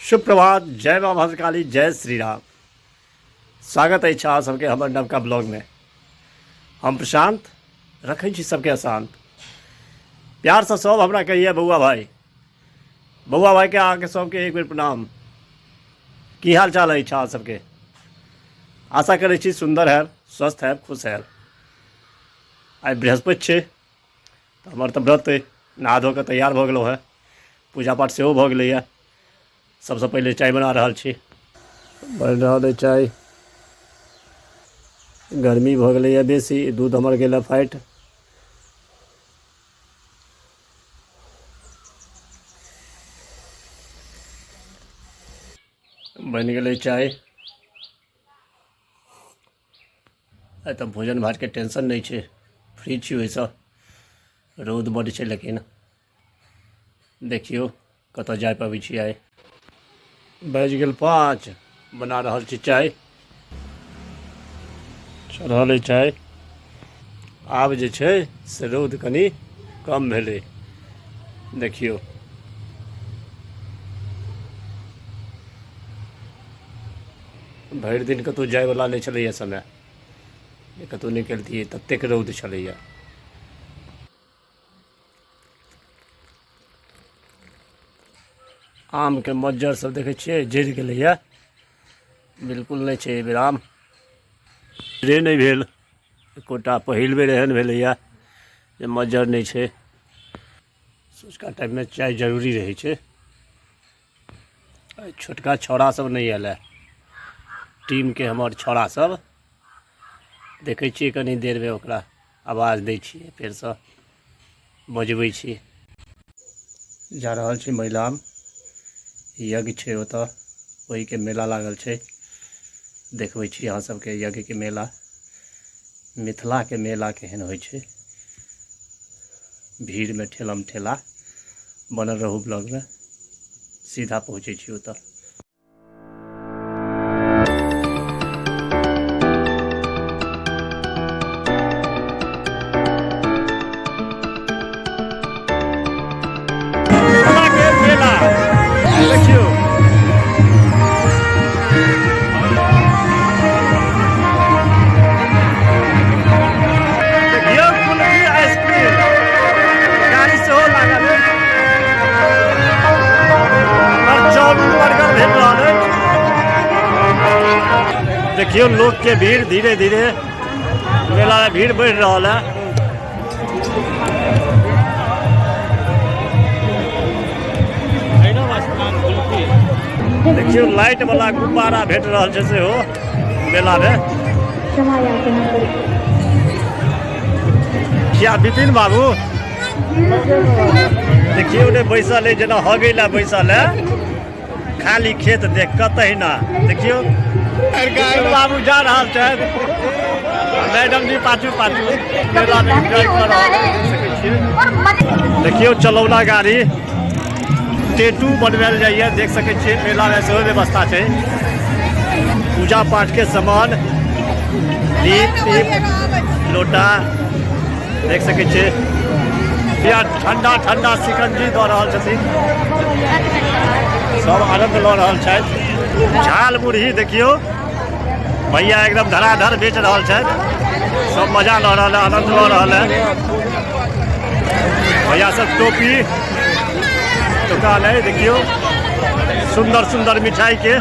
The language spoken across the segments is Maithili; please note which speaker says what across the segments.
Speaker 1: सुप्रभात, जय माँ भद्रकाली, जय श्री राम। स्वागत अछि अहाँ सबके हमर नवका ब्लॉगमे। हम प्रशांत रखै छी सबके अशांत। प्यारसँ सब हमरा कहिए बौआ भाई। बौआ भाईके अहाँके सबके एक बेर प्रणाम। की हाल चाल अछि अहाँ सबके? आशा करै छी सुन्दर हैब, स्वस्थ हैब, खुश हैब। आइ बृहस्पति छै, तऽ हमर तऽ व्रत अइ। नहा धो कऽ तैयार भऽ गेलहुँ हेँ, पूजा पाठ सेहो भऽ गेलैए। सबसँ पहिले चाय बना रहल छी। बनि रहल अइ चाय। गर्मी भऽ गेलैए बेसी, दूध हमर गेल फाटि। बनि गेलै चाय। आइ तऽ भोजन भातके टेंशन नहि छै, फ्री छी ओहिसँ। रौद बड्ड छै, लेकिन देखियौ कतऽ जा पाबै छी आइ। बाजि गेल 5, बना रहल छी चाय। चढ़ल अइ चाय। आब जे छै से रौद कनि कम भेलै। देखियौ भरि दिन कतहु जायवला नहि छलैए समय, जे कतहु निकलतियै, ततेक रौद छलैए। आमके मज्जर सब देखै छियै जरि गेलैए, बिल्कुल नहि छै एहिबेर आम। रे नहि भेल एकोटा, पहिल बेर एहन भेलैए जे मज्जर नहि छै। सँझुका टाइममे चाय जरूरी रहै छै। छोटका छौड़ा सब नहि आयल है टीमके, हमर छौड़ा सब। देखै छियै कनि देरमे ओकरा आवाज दै छियै, फेरसँ बजबै छी। जा रहल छी मैलाम, यज्ञ छै ओतऽ, ओहिके मेला लागल छै। देखबै छी अहाँ सबके यज्ञके मेला, मिथिलाके मेला केहन होइ छै। भीड़मे ठेलम ठेला। बनल रहू ब्लॉगमे, सीधा पहुँचै छी ओतऽ। देखियौ देखियौ कुल्फी आइसक्रीम गाड़ी सेहो लागल अछि और चाउमिन बर्गर भेट रहल अछि। देखियौ लोक के भीड़, धीरे धीरे मेला में भीड़ बढ़ि रहल है। देखियौ लाइट वाला गुब्बारा भेट रहल छै सेहो मेला में। किया विपिन बाबू देखियौ ने बैसल है जेना हगै ला बैसल है खाली खेत देख कऽ तहिना। देखियौ विपिन बाबू जा रहल छथि, मैडम जी पाछू पाछू मेला में एंजॉय कऽ रहल है, देख सकै छियै। देखियौ चलौना गाड़ी टेटू बनवायल जाइए, देख सकै छियै। मेला में सेहो व्यवस्था छै। पूजा पाठ के सामान, दीप तीप, लोटा देख सकै छियै। या ठंडा ठंडा शिकंजी दऽ रहल छथिन, सब आनंद लऽ रहल छथि। झाल मुरही देखियौ भैया एकदम धराधर बेच रहल छथि। सब मजा लऽ रहल है, आनंद लऽ रहल है। भैया सब टोपी दुकान है। देखियौ सुंदर सुंदर मिठाई के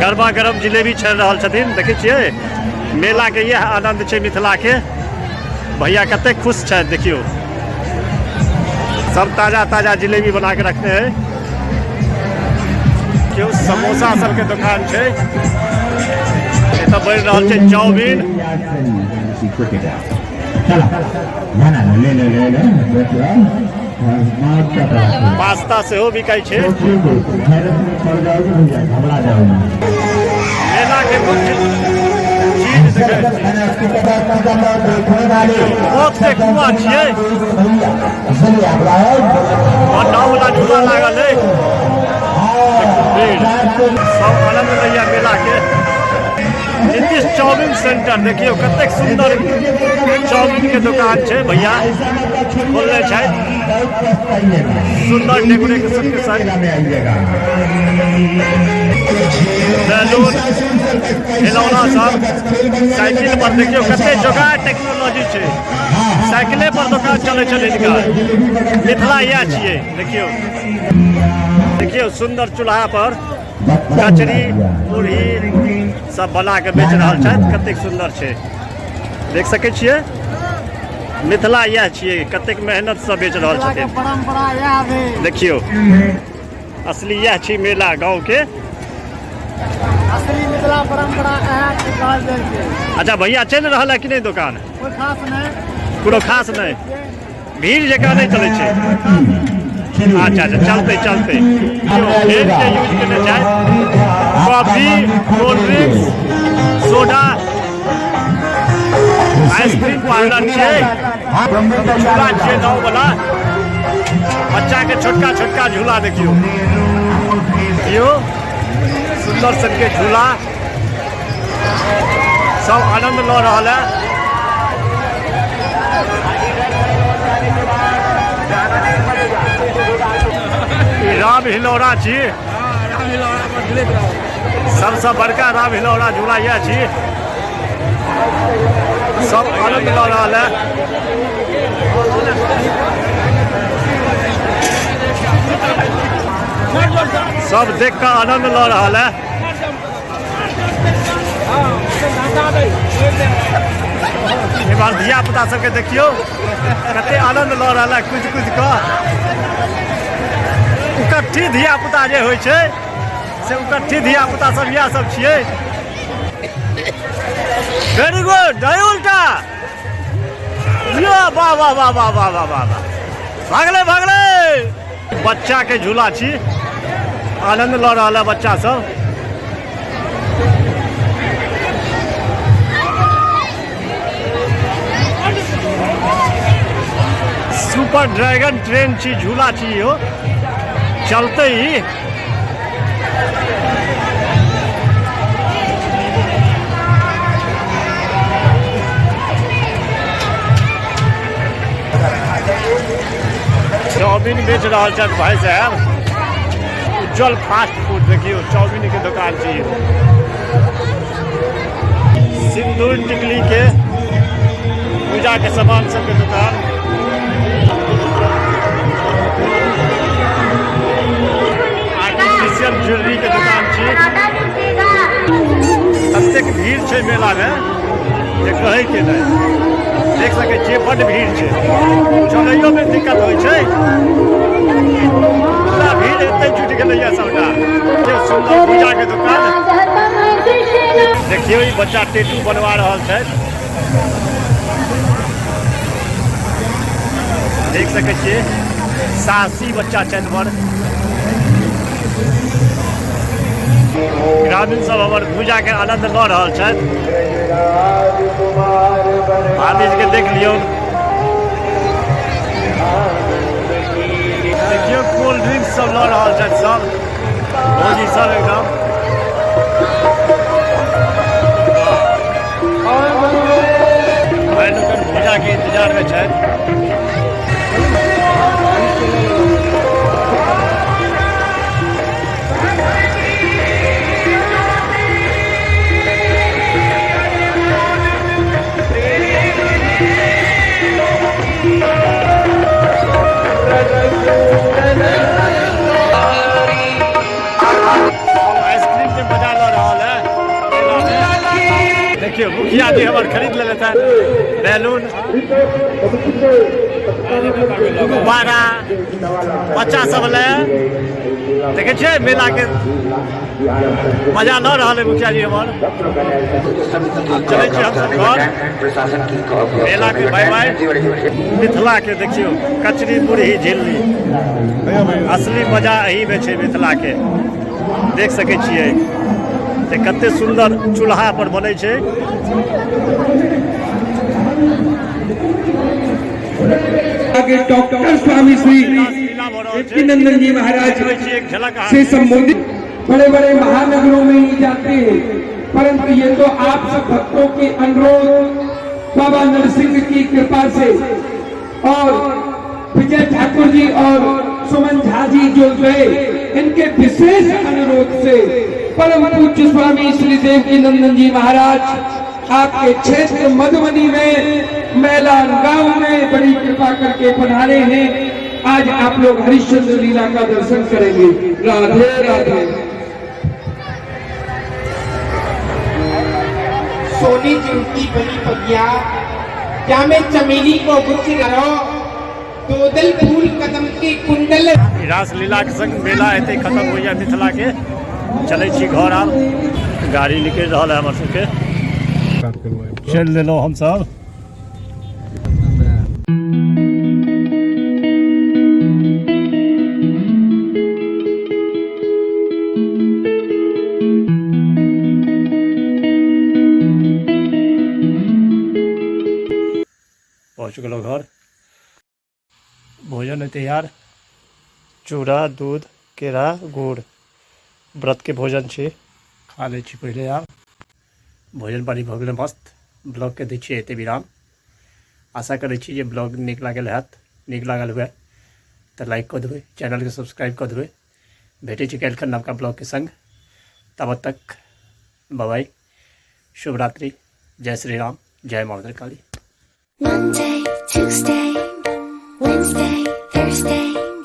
Speaker 1: गर्मा गर्म जिलेबी छानि रहल छथिन। देखै छियै मेला के इएह आनंद छै मिथिला के। भैया कतेक खुश छथि देखियौ। सब ताजा ताजा जिलेबी बना के रखने है। केओ समोसा सबके दुकान छै। एतऽ बनि रहल छै चाउमीन। पास्ता सेहो बिकाइ छै। मेला के मुख्य चीज देखै मौत के कुआं छियै और नाव वाला झूला लागल है। सब आनंद लैया मेला के। नीतीश चाउमीन सेंटर देखियौ कतेक सुंदर चाउमीन के दुकान छै, भैया खोलने छथि। सुंदर डेकोरेशन के संग बैलून, खिलौना सब, साइकिल पर देखियौ कते जोगाड़ टेक्नोलॉजी छै। साइकिले पर दोकान चलै छलै हिनकर। मिथिला इएह छियै। देखियौ, देखियौ, सुंदर चूल्हा पर कचरी, मुरही सब बना के बेच रहल छथि। कतेक सुंदर छै, देख सकै छियै। मिथिला इएह छियै, कतेक मेहनत से बेच रहल छथिन।
Speaker 2: परंपरा इएह भेल।
Speaker 1: देखियौ, असली इएह छी मेला गाँव के।
Speaker 2: असली मिथिला परंपरा इएह के कहल जाइ छै।
Speaker 1: अच्छा भैया, चलि रहल है कि नहि दोकान?
Speaker 2: कोई खास नहि।
Speaker 1: कोनो खास नहि, भीड़ जकाँ नहि चलै छै। अच्छा, चलते चलते। खेल के यूज केने छथि, coffee, cold drinks, soda, ice cream parlour छै। झूला छियै नाव वाला, बच्चा के छोटका छोटका झूला। देखियौ देखियौ, सुंदर सनके झूला, सब आनंद लऽ रहल है। ई राम हिलौरा छी, सबसँ बड़का राम हिलौरा झूला इएह छी। सब आनंद लऽ रहल है। सब देख कऽ आनंद लऽ रहल है। एम्हर धिया पुता सबके देखियौ, कते आनंद लऽ रहल है कुदि कुदि कऽ। उकट्ठी धिया पुता जे होइ छै, से उकट्ठी धिया पुता सब इएह सब छियै। वेरी गुड, दही उल्टा यो, वाह वाह वाह वाह वाह वाह वाह वाह, भागले भागले। बच्चा के झूला छी, आनंद लऽ रहल है बच्चा सब। सुपर ड्रैगन ट्रेन छी, झूला छी इहो, चलते ही। चाउमीन बेच रहल छथि भाई साहब, उज्जवल फास्ट फूड। देखियौ, चाउमीन के दुकान छी इहो। सिंदूर टिकली के, पूजा के सामान सबके दुकान। आर्टिफिशियल ज्वेलरी के दुकान छी। ततेक भीड़ छै मेला में जे कहै के नहि। देख सकै छियै, बड्ड भीड़ छै, चलैयो में दिक्कत होइ छै। पूरा भीड़ एते जुटि गेलैया सबटा। ये सुंदर पूजा के दुकान देखियौ। ई बच्चा टेटू बनवा रहल छथि, देख सकै छियै। साहसी बच्चा छथि बड़। ग्रामीण सब हमर पूजा के आनंद लऽ रहल छथि। भातिज के देख लियौ। देखियौ, कोल्ड ड्रिंक्स सब लऽ रहल छथि सब भौजी सब एकदम। भाइ लोकनि पूजा के इंतजार में छथि। आइसक्रीम के मजा लऽ रहल है। देखियौ, मुखिया जी हमर खरीद लेले बैलून, गुब्बारा बच्चा सब ले। देखै छियै, मेला के मजा लऽ रहल है मुखिया जी हमर। आब चलै छी हमसब घर। मेला के बाय बाय। मिथिला के देखियौ, कचरी, मुरही, झिल्ली, असली मजा एही में छै मिथिला के। देख सकै छियै जे कते सुंदर चूल्हा पर बनै छै।
Speaker 3: आगे डॉक्टर स्वामी श्री
Speaker 1: लीला भऽ रहल छै।
Speaker 3: नंदन जी महाराज
Speaker 1: देखबै छी एक झलक
Speaker 3: से
Speaker 1: अहाँके।
Speaker 3: संबोधित। बड़े बड़े महानगरों में ही जाते हैं, परंतु ये तो आप सब भक्तों के अनुरोध, बाबा नरसिंह की कृपा से और विजय ठाकुर जी और सुमन झा जी जो गए, इनके विशेष अनुरोध से परम पूज्य स्वामी श्री देवकीनंदन जी महाराज आपके क्षेत्र मधुबनी में मैलान गांव में बड़ी कृपा करके पधारे हैं। आज आप लोग हरिश्चंद्र लीला का दर्शन करेंगे। राधे राधे।
Speaker 4: सोनी चिमटी बनी पगिया, क्या मैं चमेली को गुच्छ करो, दोदल फूल कदम के कुंडल।
Speaker 1: ई रासलीलाके संग मेला एतै खत्म होइया मिथिलाके। चलै छी घर, आब गाड़ी निकलि रहल है हमर सबके। चलि देलहुँ हमसब। पहुँच गेलहुँ घर, भोजन है तैयार, चूड़ा दूध केरा गुड़, व्रतके भोजन छी, खा लै छी पहिले। आब भोजन पानि भऽ गेलै मस्त। ब्लॉगके दै छियै एते विराम। आशा करै छी जे ब्लॉग नीक लागल हैत। नीक लागल हुए तऽ लाइक कऽ देबै, चैनलके सब्सक्राइब कऽ देबै। भेटै छी काल्हिखन नवका ब्लॉगके संग, ताबत तक बाय, शुभरात्रि, जय श्री राम, जय माँ Bhadrakali. Monday, Tuesday, Wednesday, Thursday.